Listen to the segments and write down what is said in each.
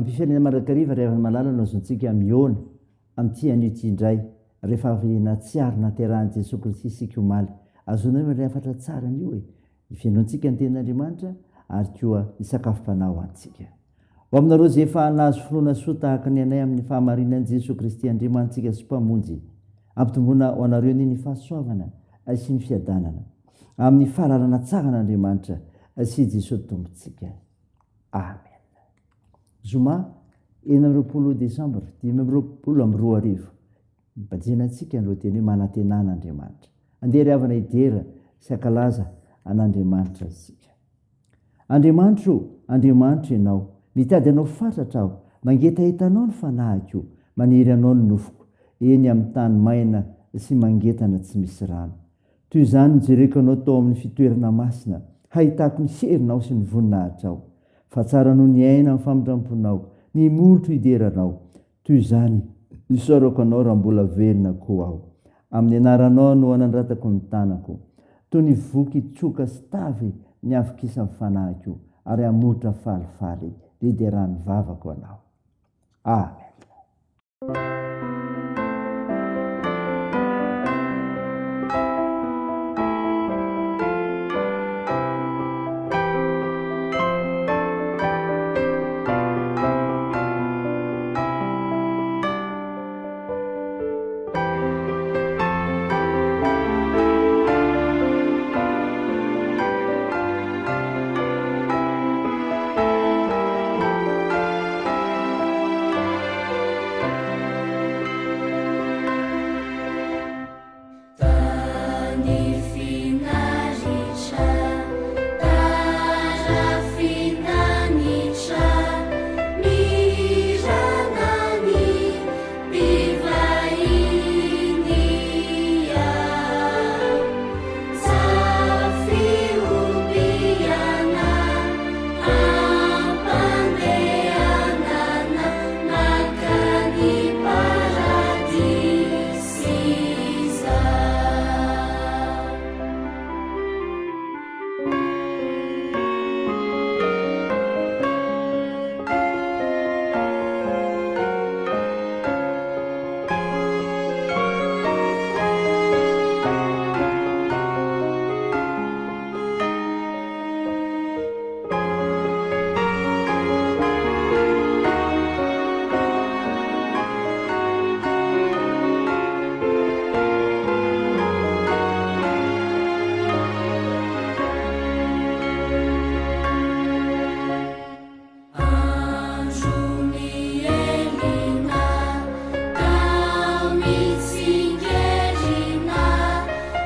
Am-pifaliana mandrakariva ry havana malala no azontsika mihaona amin'ity anio ity indray rehefa avy nahatsiaro nahaterahan'i Jesoa Kristy isika omaly. Azonareo ilay hafatra tsara anio e! Ny fihainoantsika ny tenin'Andriamanitra ary koa ny sakafom-panahy ho antsika. Ho aminareo izay efa nahazo finoana soa tahaka ny anay amin'ny fahamarinan'i Jesoa Kristy Andriamanitsika sy Mpamonjy, ampitomboina ho anareo anie ny fahasoavana sy ny fiadanana amin'ny fahalalana tsara an'Andriamanitra sy Jesoa Tompontsika. Amen. Zoma 26 desambra 2025. Mibajena antsika ny lohateny hoe Manantena an'Andriamanitra. Andeha ry havana hidera sy hankalaza an'Andriamanitra isika. Andriamanitro o, Andriamanitro Ianao, mitady Anao fatratra aho, mangetaheta Anao ny fanahiko, maniry Anao ny nofoko, eny amin'ny tany maina sy mangetana tsy misy rano. Toy izany nijereko Anao tao amin'ny fitoerana masina, hahitako ny herinao sy ny voninahitrao. Fa tsara noho ny aina ny famindramponao, ny molotro hidera Anao. Toy izany, isaorako Anao raha mbola velona koa aho. Amin'ny anaranao no anandratako ny tanako. Toy ny voky tsoka sy tavy ny havokisan'ny fanahiko, ary hamoritra falifaly hideran'ny vavako Anao. Amen. Tany finaritra, tarafinanitra, mihirana ny mpivahiny Zafihobiana ampandehanana mankany paradisa. Andro mihelina, tao mitsingerina,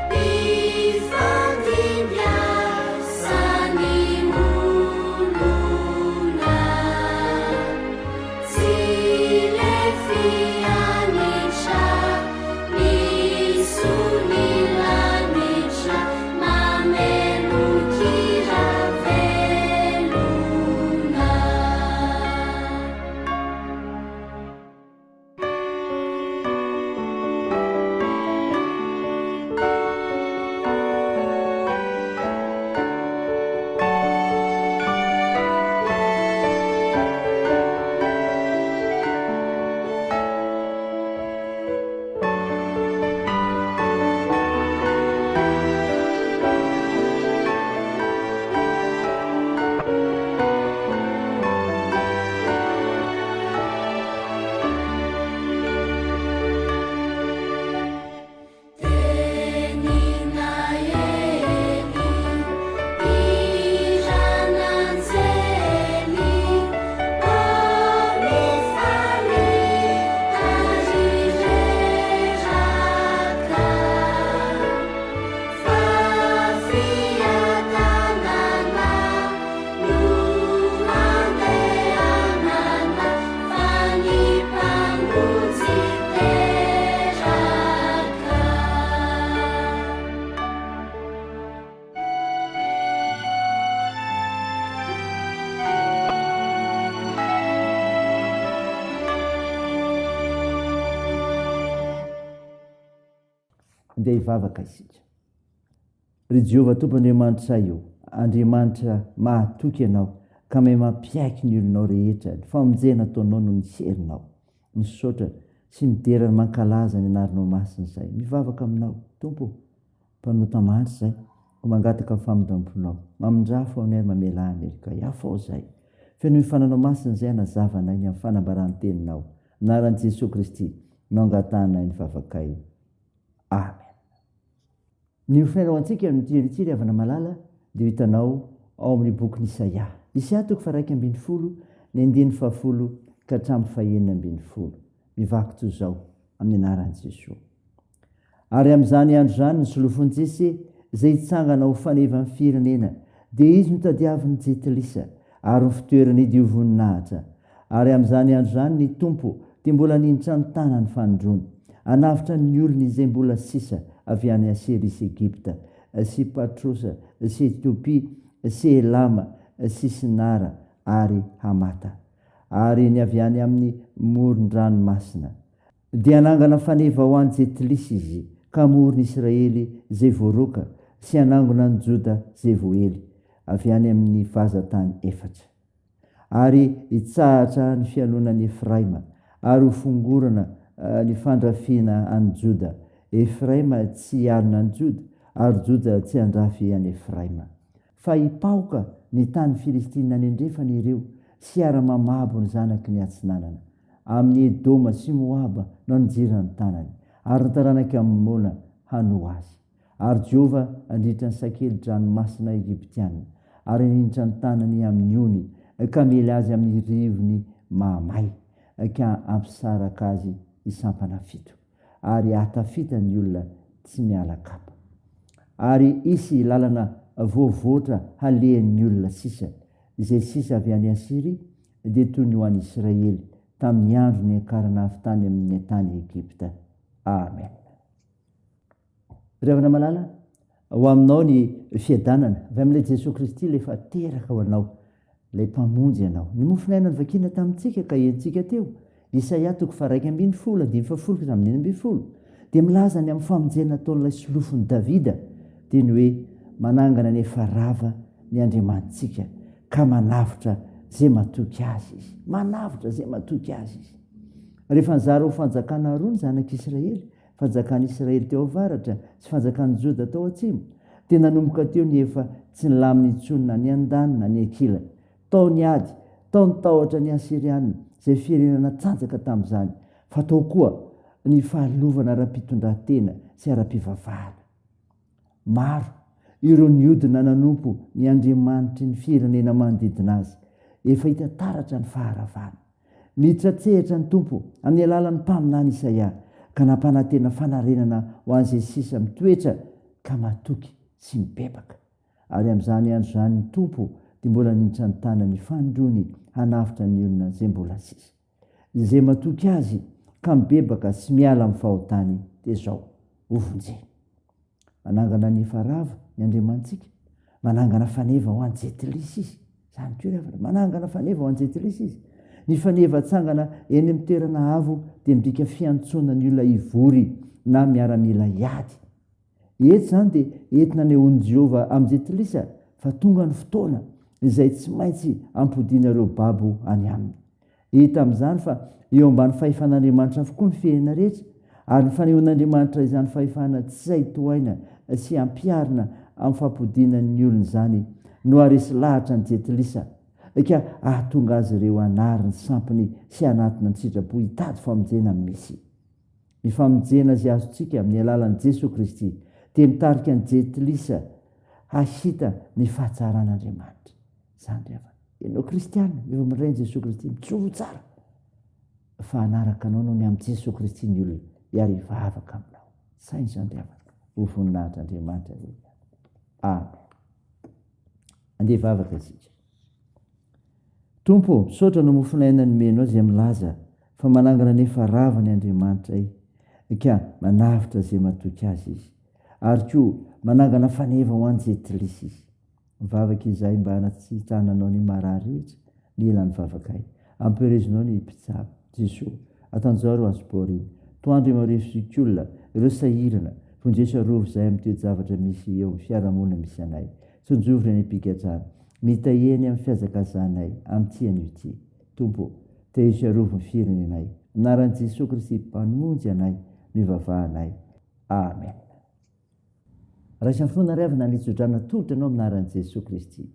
mifandimbiasan'ny olona. Tsy lefy anitra, misy ny lanitra, mamelon-kira velona. Tenin'Aely, hiran'anjely, mpamifaly ary reraka. Fa fiadanana no andehanana fa ny Mpamonjy teraka. Andeha hivavaka isika. Ry Jehovah Tompo Andriamanitray ô, Andriamanitra mahatoky Ianao. ka mahay mampiaiky ny olonao rehetra ny famonjena ataonao noho ny herinao. Misaotra sy midera ary mankalaza ny anaranao masina izahay. Mivavaka aminao, Tompo ô. Mpanota mandry izahay, koa mangataka ny famindram-ponao. Mamindrafo aminay ary mamelà anay ry Kay. Afaho izahay. Fenoy fananao masina izay hanazava anay ny amin'ny fanambaran'ny teninao. Anaran'i Jesoa Kristy no angatahanay ny vavakay. Amen. Ny hofonaina ho antsika amin'ity elo ity ry havana malala dia ho hitanao ao amin'ny bokin'i Isaia. Isaia toko faha-11, ny andininy fahafolo ka hatramin'ny fahenina ambinifolo. Mivaky toy izao, amin'ny anaran'i Jesoa. Ary amin'izany andro izany ny solofon'i Jese, izay hitsangana ho fanevan'ny firenena, dia izy no tadiavin'ny jentilisa, ary ny fitoerany dia ho voninahitra. Ary amin'izany andro izany ny Tompo dia mbola haninitra ny tanany fanindroany, hanavotra ny olony izay mbola sisa avy any Asyria sy Egypta, sy Patrosa, sy Etiopia, sy Elama, sy Sinara, ary Hamata, ary ny avy any amin'ny moron-dranomasina. Dia hanangana faneva ho an'i Jetlisy izy, ka hamory ny Israely izay voaroaka, sy hanangona an'i Joda izay voaely, avy any amin'ny vazan-tany efatra. Ary hitsahatra ny fialonan'i Efraima, ary hofongorana ny fandrafiana an'i Joda. Efraima tsy hialona an'i Joda, ary Joda tsy handrafy an'i Efraima. Fa hipaoka ny tany Filistina any andrefana ireo, sy hiara-mamabo ny zanaky ny atsinanana. Amin'i Edoma sy Moaba no haninjirana ny tanany, ary ny taranak'i Amona hanoa azy. Ary Jehovah handritra ny sakeli-dranomasina egyptiana, ary haninjitra ny tanany amin'ny ony, ka hamely azy amin'ny rivony mahamay, ka hampisaraka azy hisampana fito, ary hahatafita ny olona tsy miala kapa. Ary hisy lalana voavoatra halehan'ny olona sisa, izay sisa avy any Asyria, dia toy ny ho an'i Israely tamin'ny andro niakarana avy tany amin'ny tany Egypta. Amen. Ry havana malala, ho aminao ny fiadanana avy amin'ilay Jesoa Kristy ilay efa teraka ho anao, ilay Mpamonjy anao. Ny mofon'aina novakiana tamintsika ka henontsika teo, Isaia toko faha-11 andininy fahafolo ka hatramin'ny 16, dia milaza ny amin'ny famonjena ataon'ilay solofon'i Davida, dia ny hoe manangana ny efa rava ny Andriamanitsika ka manavotra izay matoky Azy Izy. Manavotra izay matoky Azy Izy. Rehefa nizara ho fanjakana roa ny zanak'Israely, fanjakan'i Israely teo avaratra sy fanjakan'i Joda tao atsimo, dia nanomboka teo ny efa tsy nilamina intsony na ny andaniny na ny ankilany. Tao ny ady, tao ny tahotra ny Asyriana, izay firenena natanjaka tamin'izany, fa tao koa ny fahalovana ara-pitondran-tena sy ara-pivavahana. Maro ireo niodina nanompo ny andriamanitry ny firenena manodidina azy. Efa hita taratra ny faharavana. Miditra an-tsehatra ny Tompo amin'ny alalan'ny mpaminany Isaia ka nampanantena fanarenana ho an'izay sisa mitoetra ka matoky sy mibebaka. Ary amin'izany andro izany ny Tompo dia mbola haninitra ny tanany fanindroany hanavotra ny olona izay mbola sisa. Izay matoky Azy ka mibebaka sy miala amin'ny fahotany dia izao, hovonjeny. Manangana ny efa rava ny Andriamanitsika, manangana faneva ho an'i Jentilisa Izy. Izany koa ry havana, manangana faneva ho an'i Jentilisa Izy. Ny faneva atsangana eny amin'ny toerana avo dia midika fiantsoana ny olona hivory na miaramila hiady. Eto izany dia entina anehoan'i Jehovah amin'i Jentilisa fa tonga ny fotoana izay tsy maintsy hampodiana ireo babo any aminy. Hita amin'izany fa eo ambany fahefan'Andriamanitra avokoa ny firenena rehetra, ary ny fanehoan'Andriamanitra izany fahefana tsy hay tohaina sy ampiharina amin'ny fampodiana ny olony izany no haharesy lahatra ny Jentilisa ka hahatonga azy ireo hanary ny sampiny sy hanatona ny sitrapo hitady famonjena amin'ny Mesia. Ny famonjena izay azontsika amin'ny alalan'i Jesoa Kristy dia mitarika ny Jentilisa hahita ny fahatsaran'Andriamanitra. Izany ry havana. Ianao kristiana, efa miray an'i Jesoa Kristy, mijoro tsara fa hanaraka anao noho ny amin'i Jesoa Kristy ny olona hiary hivavaka aminao. Saino izany ry havana. Ho voninahitr'Andriamanitra ry havana. Amen. Andeha hivavaka isika. Tompo ô, misaotra no mofon'aina nomenao izay milaza fa manangana nefa rava ny Andriamanitray ka manavotra izay matoky Azy Izy. Ary koa manangana faneva ho an'i Jentilisa Izy. Mivavaka izahay mba hanasitrananao ny marary rehetra mila ny vavakay. Ampiherezinao ny mpitsabo. Jesoa, atanjao ireo azo-paorina. Toandro imarefo zokiolona, ireo sahirana. Vonjeo sy arovy izahay amin'ny toe-javatra misy eo amin'ny fiarahamonina misy anay. Tsinjovy ireny am-pigadrana. Mitahia ny amin'ny fihazakazahanay amin'ity anio ity. Tompo ô, tahio sy arovy ny firenenay. Amin'ny anaran'i Jesoa Kristy Mpamonjy anay no ivavahanay. Amen. Raisa ny finoana ry havana ny tsodrano atolotra anao amin'ny anaran'i Jesoa Kristy.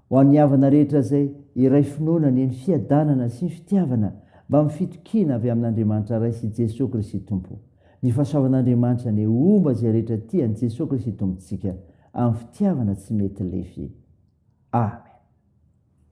Ho an'ny havana rehetra izay iray finoana anie ny fiadanana sy ny fitiavana mbamin'ny fitokiana avy amin'Andriamanitra Ray sy Jesoa Kristy Tompo. Ny fahasoavan'Andriamanitra anie homba izay rehetra tia an'i Jesoa Kristy Tompontsika amin'ny fitiavana tsy mety lefy. Amen.